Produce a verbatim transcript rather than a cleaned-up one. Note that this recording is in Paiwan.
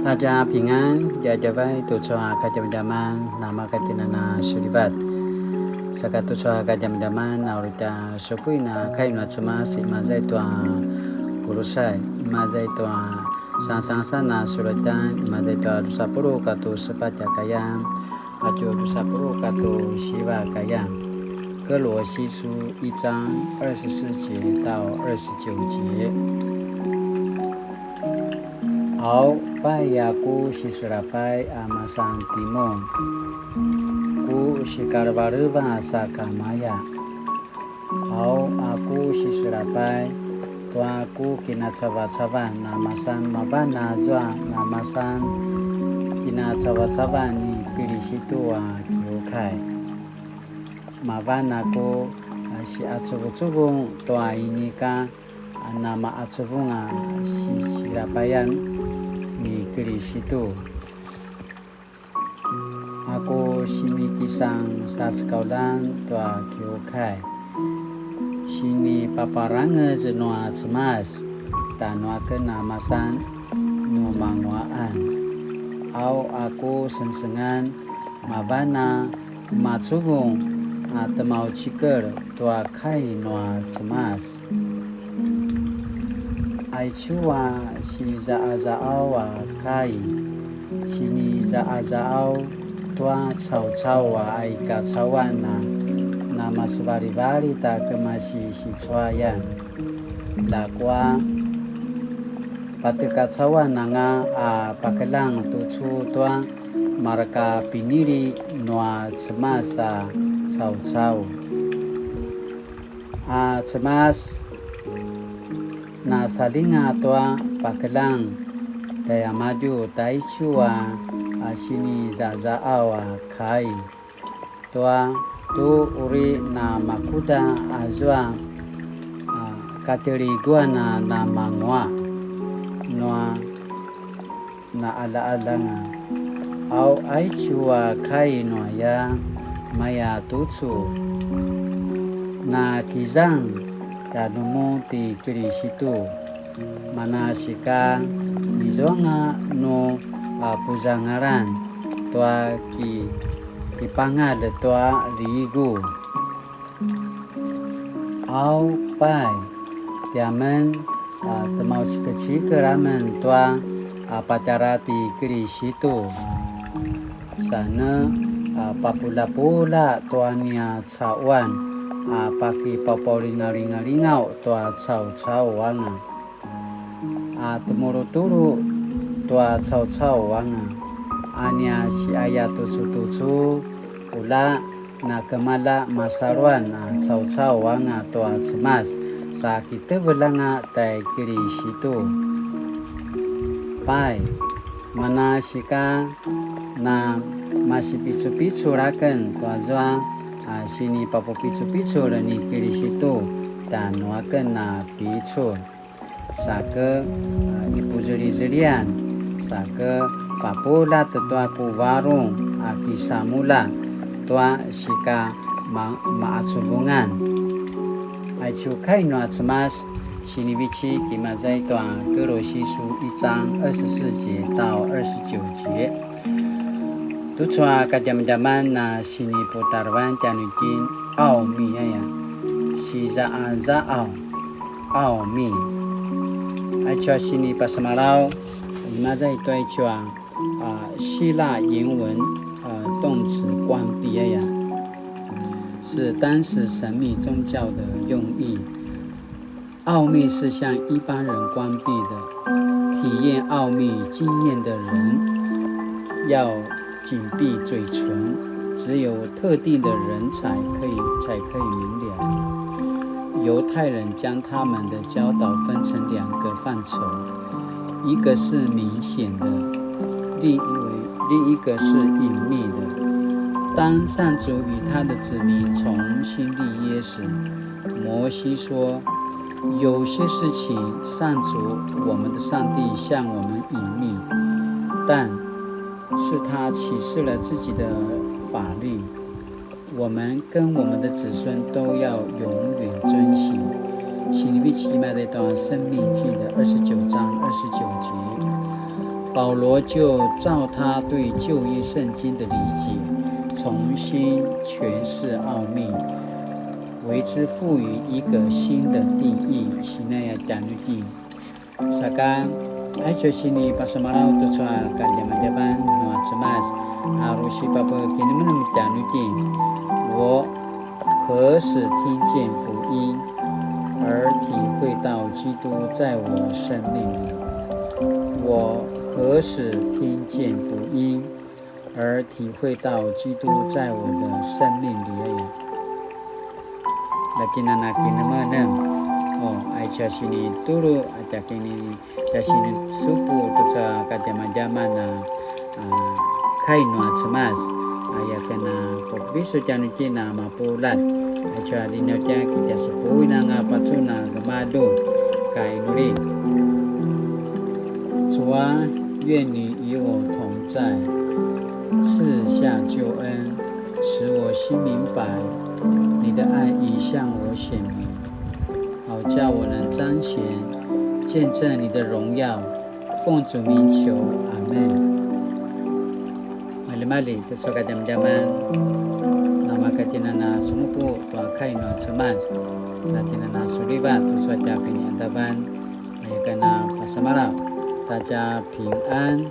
大家平安, djavadjavay tucu a kadjamadjaman, namakatjinana sulivat. Saka tucu a kadjamadjaman, a uri tja supuin a kai nua Cemas, imaza i tua Kulusai, imaza i tua sangasangasan a sulatjan, imaza i tua drusa puluq katua sepatj a kayan, a tua drusa puluq katua siva kayan. 歌羅西書一章二十四節到二十九節。 Au, pai a ku siselapay a masan timun, ku sikalevaleva sakamaya. Au, a ku siselapay tua ku kinacavacavan a masan mavan azua a masan kinacavacavan ni Kilisitu a kiukai. Mavan a ku siacuvucuvung tua inika a namaqacuvung a sisilapayan ni Kilisitu. A ku sinikisan sasekaulan tua kiukai, sinipaparangez nua Cemas tanuaken a masan nu manguaqan. Au, a ku sengsengan mavan a macuvung a temaucikel tua kai nua Cemas. Aicu a sizaqazaqaw a kai, sinizaqazaqaw tua caucau a i kacauan a namasevalivalit a kemasi sicuayan. Ljakua, patekacauan anga a pakeljang tucu tua mareka pinili nua Cemas a caucau. A Cemas, nasalinga tua pakeljang tjaiamadju taicu a, a sinizazaqaw a kai tua tu uri namakuda azua, a, kateliguan a namanguaq nua naqalaqalanga. Au, aicu a kai nuaya maya tucu, nakizang tjanumun ti Kilisitu, manasika izuanga nu a puzangalan tua ki, kipangal tua ligu. Au, pai, tiamen a temaucikecikel amen tua a patjara ti Kilisitu, sa ne a papulapula tua nia caquan a pakipapaulingalingalingaw tua caucau anga, a temulutulu tua caucau anga, a nia siaya tucutucu, ula na kemalja masaluan a caucau anga tua Cemas, sa kitevelj anga tai Kilisitu. Pai, manasika na masipicupicul aken tuazua a sinipapupicupicul ni Kilisitu tjanuaken a picul. Sa ke, a, ipuzelizelian, sa ke papuljat tua ku varung a kisamulja tua sika ma-, maqacuvungan. Aicu kai nua Cemas, sinivecik imaza i tua Kelosisu 一章二十四节到二十九节. Tucu a kadjamadjaman a siniputarevan tjanuitjen, 奧祕 aya, sizaqazaqaw, 奧祕. Aicu a sinipasemalaw, imaza i tua aicu a, a, 希腊原文, a, 动词关闭 aya, 是当时神秘宗教的用语。 奥秘是向一般人关闭的，体验奥秘经验的人要紧闭嘴唇，只有特定的人才可以，才可以明了。犹太人将他们的教导分成两个范畴，一个是明显的，另一位，另一个是隐秘的。当上主与他的子民重新立约时， 摩西说，有些事情上主我们的上帝向我们隐秘，但是他启示了自己的法律，我们跟我们的子孙都要永远遵行。Sinivecik imaza i tua 申命记的二十九章二十九节。保罗就照他对旧约圣经的理解，重新诠释奥秘，为之赋予一个新的定义。Sinaya tjanuitjen. Saka, aicu a sinipasemalaw tucu a kadjamadjaman nua Cemas, a uri sipapekinemenem tjanuitjen. 我何时听见福音，而体会到基督在我生命里？我何时听见福音，而体会到基督在我的生命里？Lakinana kinemenem, o, aicu a sinitulu, a tja kini tja sinisupu tucu a kadjamadjaman a, a, kai nua Cemas, a, aya ken a papisu tjanuitjen a mapuljat, aicu a linautjan ki tja supuin anga pacun a gemalju, ka inuli. 主啊，愿你与我同在，赐下救恩，使我心明白你的爱已向我显明。 好叫我能彰显见证你的荣耀。奉主名求，阿们。Maljimalji, tucu a kadjamadjaman, namaka tjinana sumupu tua kai nua Cemas, na tjinana suliva tucu a tja kiniadavan, aya ken a pasemalaw, 大家平安。